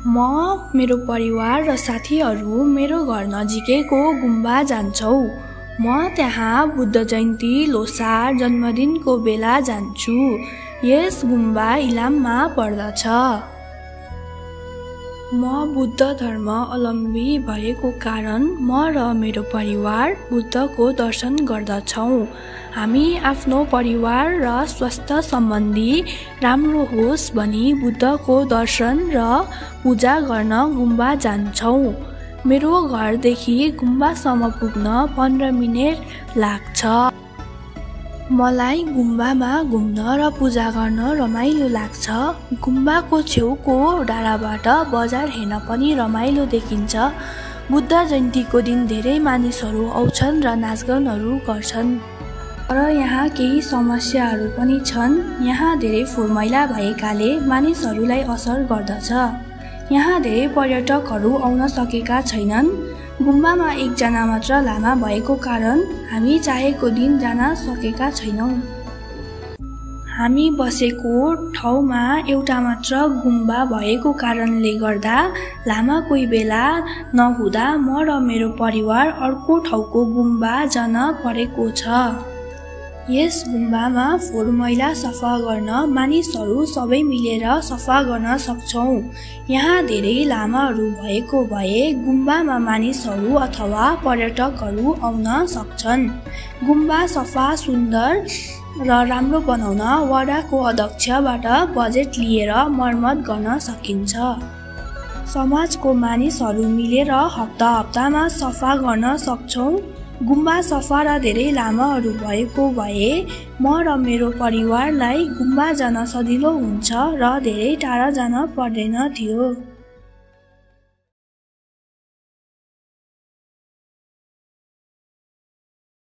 म मेरो परिवार र साथीहरू मेरो घर नजिकैको गुम्बा जान्छौँ। म त्यहाँ बुद्ध जयन्ती, लोसार, जन्मदिनको बेला जान्छु। यस गुम्बा इलाममा पर्दछ। म बुद्ध धर्म अवलम्बी भएको कारण म र मेरो परिवार बुद्धको दर्शन गर्दछौँ। हामी आफ्नो परिवार र स्वास्थ्य सम्बन्धी राम्रो होस् भनी बुद्धको दर्शन र पूजा गर्न गुम्बा जान्छौँ। मेरो घरदेखि गुम्बासम्म पुग्न 15 मिनेट लाग्छ। मलाई गुम्बामा घुम्न र पूजा गर्न रमाइलो लाग्छ। गुम्बाको छेउको डाँडाबाट बजार हेर्न पनि रमाइलो देखिन्छ। बुद्ध जयन्तीको दिन धेरै मानिसहरू आउँछन् र नाचगानहरू गर्छन्। तर यहाँ केही समस्याहरू पनि छन्। यहाँ धेरै फोहोर मैला भएकाले मानिसहरूलाई असर गर्दछ। यहाँ धेरै पर्यटकहरू आउन सकेका छैनन्। गुम्बामा एकजना मात्र लामा भएको कारण हामी चाहेको दिन जान सकेका छैनौँ। हामी बसेको ठाउँमा एउटा मात्र गुम्बा भएको कारणले गर्दा लामा कोही बेला नहुँदा म र मेरो परिवार अर्को ठाउँको गुम्बा जान परेको छ। यस गुम्बामा फोहोर मैला सफा गर्न मानिसहरू सबै मिलेर सफा गर्न सक्छौँ। यहाँ धेरै लामाहरू भएको भए गुम्बामा मानिसहरू अथवा पर्यटकहरू आउन सक्छन्। गुम्बा सफा, सुन्दर र राम्रो बनाउन वडाको अध्यक्षबाट बजेट लिएर मर्मत गर्न सकिन्छ। समाजको मानिसहरू मिलेर हप्तामा सफा गर्न सक्छौँ। गुम्बा सफा र धेरै लामाहरू भएको भए म र मेरो परिवारलाई गुम्बा जान सजिलो हुन्छ र धेरै टाढा जान पर्दैन थियो।